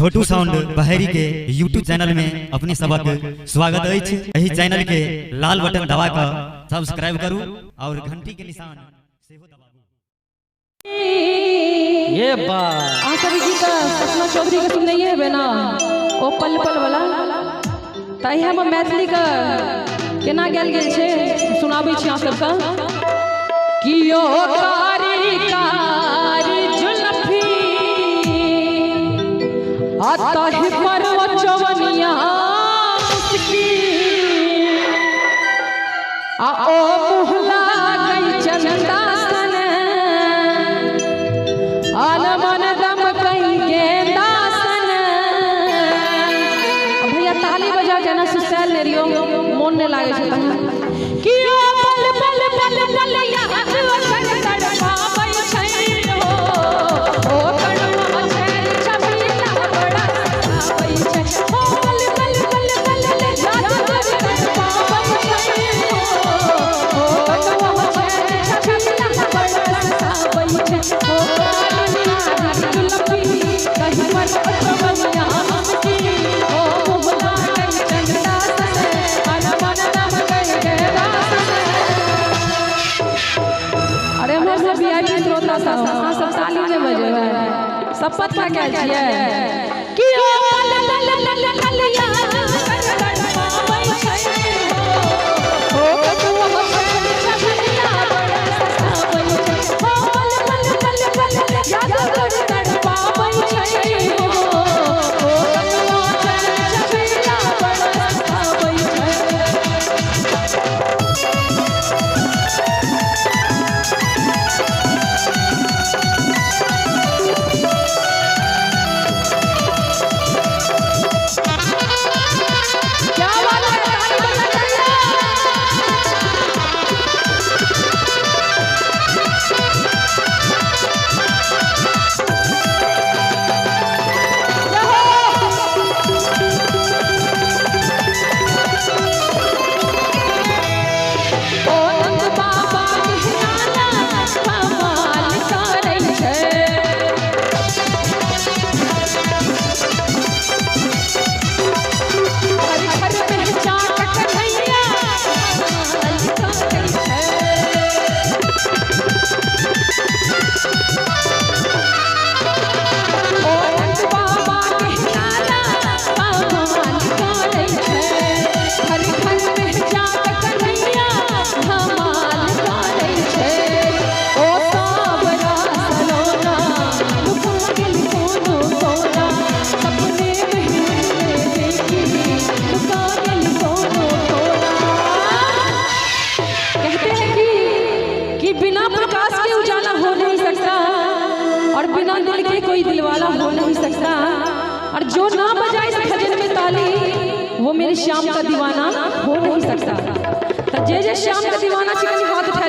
छोटू sound Baheri के YouTube channel में अपने सबक स्वागत अछि। एहि चैनल के लाल बटन दबा कऽ सब्सक्राइब करू और घंटी के निशान सेहो दबाबू। ये बात अहाँ सब ई गीत सपना चौधरी के सुनने हेबै ना, ओ पल पल वाला। तऽ इएहमे मैथिलीके केना गायल गेल छै सुनाबै छी अहाँ सबके। कियो कारी कारी जुल्फी आ ताहि पर चवनिया मुस्की आ ओ मुँह लागै चंदा सन आन मन दम कहीं गेंदा सन। भैया ताली बजा के ना सुसैल ने रियो, मोन नहीं लागे छै तहन। कि ओ पल पल पल पल याद ओकर तड़पाबै छै हो, ओ कड़वा छैल छबीला बड़ा सताबै छै। ओ पल पल पल पल याद ओकर तड़पाबै छै हो, ओ कड़वा छैल छबीला बड़ा सताबै छै। ओ काली कारी जुल्फी कहीं पर चवनिया मुस्की, ओ मुहला कहीं चंदा सन अन मन दम कहीं गेंदा सन। अरे हमर सब वीआईपी श्रोता सब, अहाँ सब ताली नहि बजेबै, शपथ खा के आयल छियै। कि ओ पल पल पल पल याद ओकर तड़पाबै छै हो, ओ कटुआ छैल छबीला बड़ा सताबै छै। ओ पल पल पल पल याद ओकर तड़पाबै छै हो, ओ कटुआ छैल छबीला बड़ा सताबै छै। क्या बात है, ताली बजा जाइए। ओ नंद बाबा के नाना कमाल करै छै। हर घर में चाट कन्हैया कमाल करै छै। ओ नंद बाबा के नाना कमाल करै छै। हर घर में चाट कन्हैया धमाल करै छै। ओ सावरा सलोना लुका गेल कोनो कोना, सपने में देखी लुका गेल कोनो कोना। कहते हैं कि बिना प्रकाश के उजाला हो नहीं सकता और बिना दिल के कोई दिलवाला हो नहीं सकता, और जो ना बजाए इस भजन में ताली वो मेरे श्याम का दीवाना हो नहीं सकता। तो जे जे श्याम का दीवाना छी कनी हाथ उठा